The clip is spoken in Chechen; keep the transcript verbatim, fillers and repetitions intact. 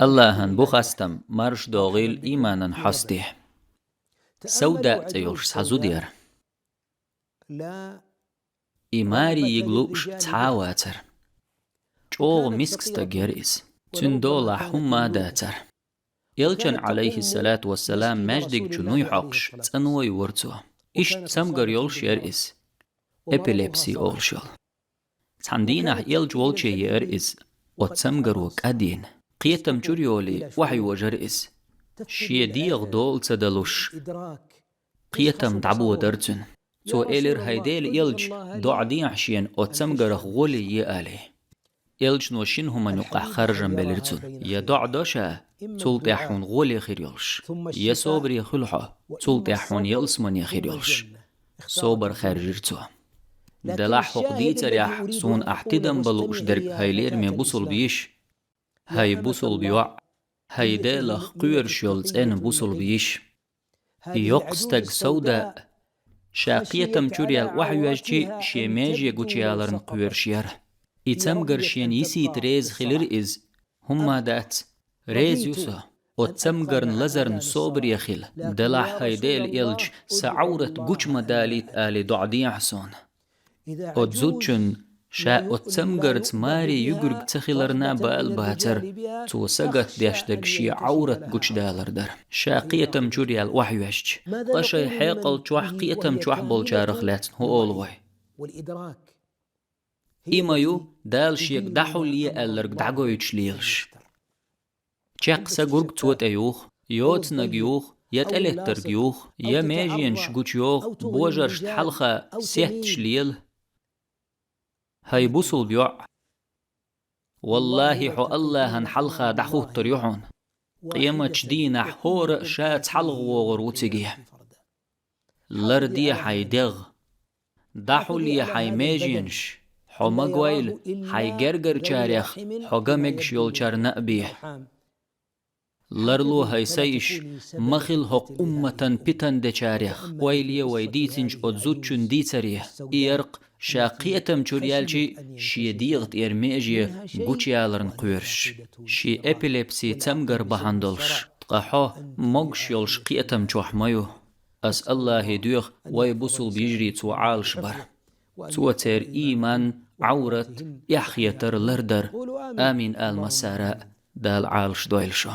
Аллахӏан бу хастам, марш догӏийла ийманан хьосте. Савдаъ цӏе йолуш цхьа зуда яра. И маре йига лууш цхьа а вацара. ЧӀогӏа миска стаг яра иза. Цуьнан долахь хӀумма а дацара. Элчан, алейхиссалату вассалам, маьждиг чу нуй хьокхуш, цӀано йора цо. Иштта цамгар йолуш яра иза. Эпилепси олуш йолу. Цхьана дийнахь элча волче еара иза. Оцу цамгаро кӀадйина. Кхетам чуьра йолий, охьайожара иза. Шен дегӀан дола ца далуш, кхетам дӀабодара цуьнан. Цо элира: «ХӀай Делан элча, доӀа дехьа шена оцу цамгарах гӀоле е», — аьлла. Элчано шина хӀуманна юкъахь харжам белира цунна: я доӀа до ша, цул тӀаьхьа хьуна гӀоле хир йолуш, я собаре хуьлу хьо, цул тӀаьхьа хьуна ялсамане хир йолуш. Собар хаьржира цо. Делахь хӀокху дийцарехь суна ахь тидам бан лууш дерг, хӀай лераме бусулба йиша, хӀай бусулба йоӀ, хӀай Делах кхоьруш йолу цӀена бусулба йиша. И йоккха стаг Савдаъ, ша кхетам чуьра яьлла охьайоьжчи, шен меже гучуяларна кхоьруш яра. И цамгар шена йисийта реза хилира иза. ХӀумма дац, реза ю со. Оцу цамгарна лазарна собаре хила, делахь, хӀай Делан элча, сан Ӏаврат гучу ма далийта, алий, доӀа дехьа суна. Оцу зудчунна ша оцу цамгарца маре юьгург ца хиларна бала бацара, цо сагатдеш дерг шен Ӏаврат гучудалар дара. Ша кхетам чуьра яьлла охьайоьжча, ткъа шайн хьекъал чохь, кхетам чохь болчарах лаьцна хӀун олу вай? И ма ю, Дала шега дӀахьулъе аьлларг дӀагойтуш лелаш. Чекх са гург цо тӀе юху, йоцанаг юху, я тӀелеттарг юху, я меженаш гучуйоху, божаршна хьалха сетташ лела. ХӀай бусулба йоӀ! Валлахи, хьо Аллахьан хьалха дӀахӀуттур ю хьуна. Къематчу дийнахь хӀора а ша цхьалгӀа вогӀур ву циге. Ларде хьайн дегӀ. ДӀахьулъе хьайн меженаш. Хьо ма гойла, хьайн гергарчарех хьо ган мегаш йолчарна а бе. Ларло, хӀай са йиша, ма хила хӀокху умматан питан дечарех. Ойла е вай дийцинчу оцу зудчун дийцаре. И яра-кх, ша кхетам чуьра яьлчи, шен дегӀа тӀера меже гучуяларна кхоьруш, шен эпилепси цамгар бахьана долуш. Ткъа хьо могуш йолуш кхетам чохь ма ю. Ас Аллахе доьху вай бусулба йижарий цо Ӏалашбар. Цо церан ийман, Ӏаврат, эхь хетар лардар. Амин ала массара а, Дала Ӏалашдойла шо.